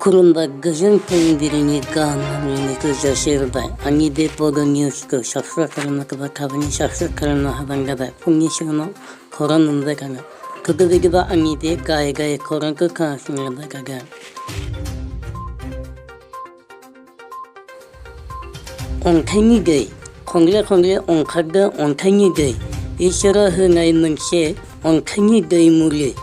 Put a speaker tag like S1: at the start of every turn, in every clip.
S1: Kurumda gözün birini kanununu gözyaşırdı. Ani de boğun yüzgü şahsır karına kadar tabini şahsır karına havangada. Punyeşunu koranında kana. Kıdıdı gibi ani de gaya koranı karşınında kaga. Ontayni gay. Kongle onkada ontayni gay. İşara hınay mınşe ontayni gay muli.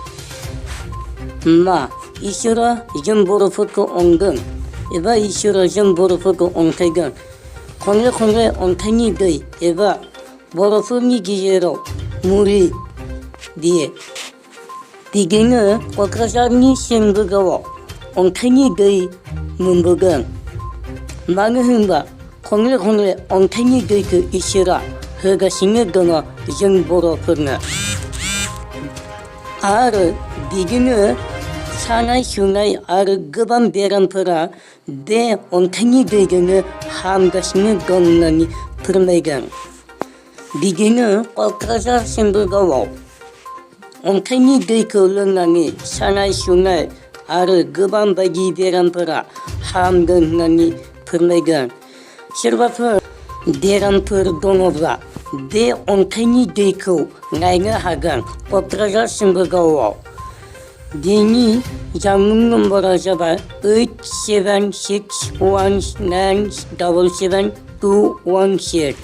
S1: Ma. İşara jamburu futku ongun. Eva işara jamburu futku onkaygan. Kongle ontayni gay. Eva borofuni gijero muri diye. Digene okraşarni şengı gava. Ontayni gay mumbugan. Mangı hınba. Kongle ontayni gay ki işara. Hıga singe gana jamburu fırna. Arı digene sanay şunay arı gıban beran pıra de ontayni gayını hamgasını ganlani pırmaygan. Digene okraşar şengı gava. Ontayni gay kılınani sanay şunay arı gıban bagi beran pıra hamgasını pırmaygan. Şırbapı deran pır donobra de ontayni gay kıl ngayga hagan okraşar şengı gava. Dini jamung number ajaba 876197726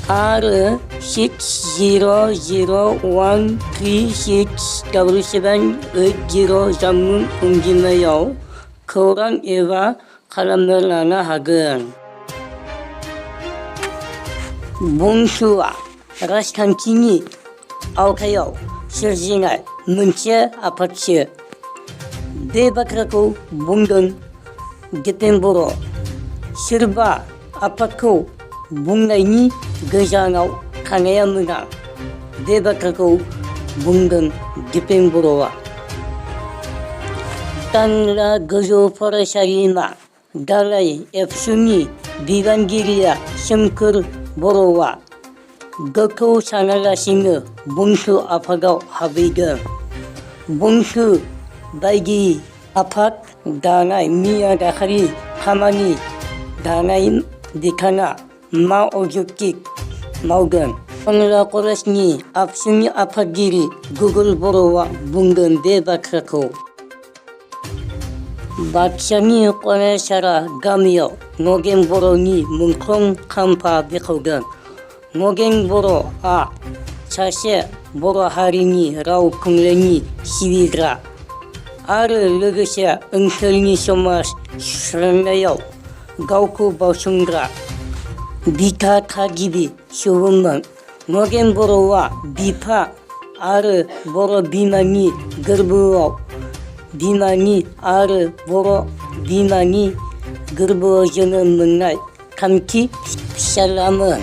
S1: R 6001367780 jamung ungimayaw koran eva kalamlarına hagan. Bonsuwa raskantini awkayaw sirjinay munche apatche de bakrako bundan geten boro sirba apatko bungnaini gajanaw kanayamuna de bakrako bundan geten borowa tanla gojo parasharima dalai efsuni bivangiriya shankar borowa gako sanalasinu bungsu apagaw habiga bungsu bagi apak danay miya dakari hamani danay dikana ma ojukik maugan onla korasni apsuni apagiri Google borowa bungan de bakrako bakshani koneshara gamiyo nogen boroni mungkong kampa bikogan nogen boro a chashe boro harini rau kungleni sividra arı lögese öngtölni somas şırınlayaw gawku bawsungra bika ka gibi şovunman nogen borowa bipa arı boro bimani gırbuwaw bimani arı boro bimani gırbuwaw jönömmünnay kamki salamın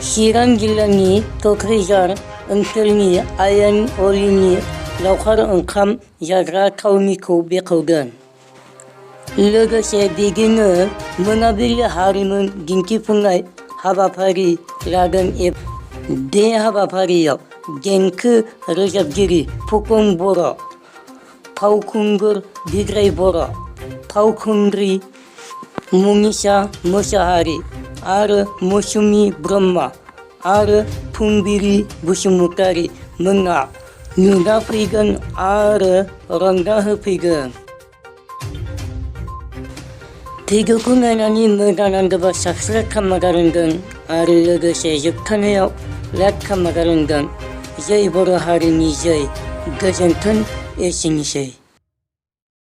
S1: Şiran gillani tokrijar öngtölni ayan olini Lawkar onkam yagra kawmiko bekogan. Lögese begini mınabili harimun ginki pungay habapari lagan ep. De habapariyaw genki rejabgiri pukong boro. Paukungur bigray boro. Paukundri mungisa musahari. Arı musumi brahma. Arı pumbiri busumukari mınga. Nuda pigan arı rangda pigan. Tiga kunganani mıdananda saksıra kamagarından arı lögese yıptanıyaw lat kamagarından jay boro harini jay gazantan esinişey.